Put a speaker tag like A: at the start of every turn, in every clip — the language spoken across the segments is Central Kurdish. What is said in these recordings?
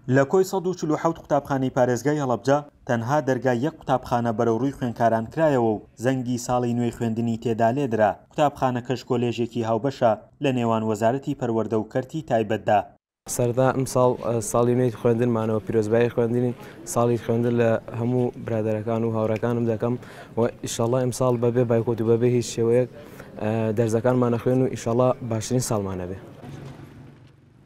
A: لە کۆی 147 قوتابخانەی پارێزگای هەڵەبجە، تەنها دەرگای یەک قوتابخانە بەرەو ڕووی خوێندکاران کرایەوە و زەنگی ساڵی نوێی خوێندنی تێدا لێدرا، قوتابخانەکەش کۆلێژێکی هاوبەشە لە نێوان وەزارەتی پەروەردە و کەرتی تایبەتدا.
B: سەرەتا ئەمساڵ ساڵی نوێی خوێندنمانەوە پیرۆزبایی خوێندنی ساڵی خوێندن لە هەموو برادەرەکان و هاوڕێکانم دەکەم و ئیشەڵا ئەمساڵ بەبێ بایکۆت و بەبێ هیچ شێوەیەک دەرزەکانمان ئەخوێن و ئیشەڵا باشترین ساڵمان ئەبێ.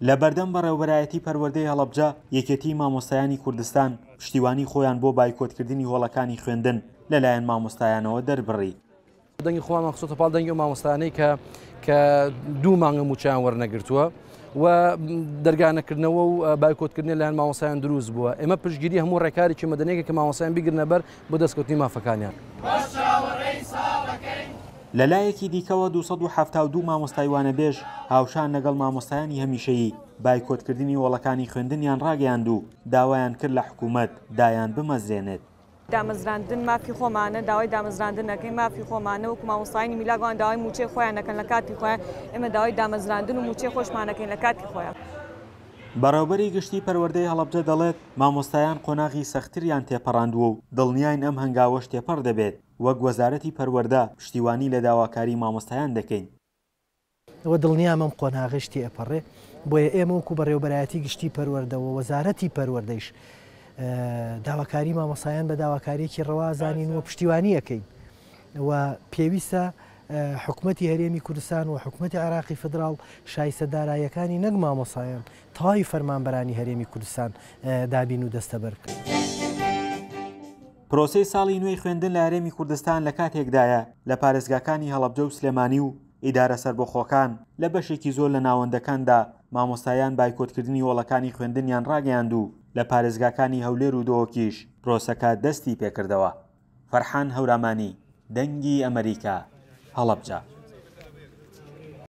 A: لە بەردەم بەڕێوەبەرایەتی پەروەردەی هەڵەبجە، یەکێتیی مامۆستایانی کوردستان پشتیوانی خۆیان بۆ بایکۆتکردنی هۆڵەکانی خوێندن لەلایەن مامۆستایانەوە دەربڕی.
C: دەنگی خۆمان خستۆتە پاڵ دەنگی ئەو مامۆستایانەی کە کە دوو مانگە مووچەیان وەرنەگرتووە و دەرگا نەکردنەوە و بایکۆتکردنی لایەن مامۆستایان دروست بووە. ئێمە پشتگیری هەموو ڕێکارێکی مەدەنیەکە کە مامۆستایان بیگرنە بەر بۆ دەستکەوتنی مافەکانیان.
A: لەلایەکی دیکەوە 272 مامۆستای وانەبێژ هاوشان لەگەڵ مامۆستایانی هەمیشەیی بایکۆتکردنی هۆڵەکانی خوێندنیان ڕاگەیاند و داوایان کرد لە حکوومەت دایان بمەزرێنێت.
D: دامەزراندن مافی خۆمانە، داوای دامەزراندن ئەکەین مافی خۆمانە، وەکو مامۆستایانی میلاک ئەوان داوای مووچەی خۆیان ئەکەن لە کاتی خۆیان، ئێمە داوای دامەزراندن و مووچەی خۆشمان ئەکەین لە کاتی خۆیان.
A: بەڕێوبەری گشتی پەروەردەی هەڵەبجە دەڵێت، مامۆستایان قۆناغی سەختتریان تێپەڕاندووە و دڵنیاین ئەم هەنگاوەش تێپەڕ دەبێت، وەک وەزارەتی پەروەردە پشتیوانی لە داواکاری مامۆستایان دەکەین.
E: و دڵنیام ئەم قۆناغەش تێئەپەڕێ، بۆیە ئێمە وەکو بەڕێوەبەرایەتی گشتی پەروەردە و وەزارەتی پەروەردەیش داواکاری مامۆستایان بە داواکاریەکی ڕەوا ئەزانین و پشتیوانی ئەکەین و پێویستە حکومەتی هەرێمی کوردستان و حکومەتی عێراقی فیدراڵ شایستە داراییەکانی نەک مامۆستایان تەواوی فەرمانبەرانی هەرێمی کوردستان دابین و دەستەبەر بکەن.
A: پرۆسەی ساڵی نوێی خوێندن لە هەرێمی کوردستان لە کاتێکدایە لە پارێزگاکانی هەڵەبجە و سلێمانی و ئیدارە سەربەخۆکان لە بەشێکی زۆر لە ناوەندەکاندا مامۆستایان بایکۆتکردنی هۆڵەکانی خوێندنیان ڕاگەیاند و لە پارێزگاکانی هەولێر و دهۆکیش پرۆسەکە دەستی پێکردەوە. فەرحان هەورامانی، دەنگی ئەمەریکا، هەڵەبجە.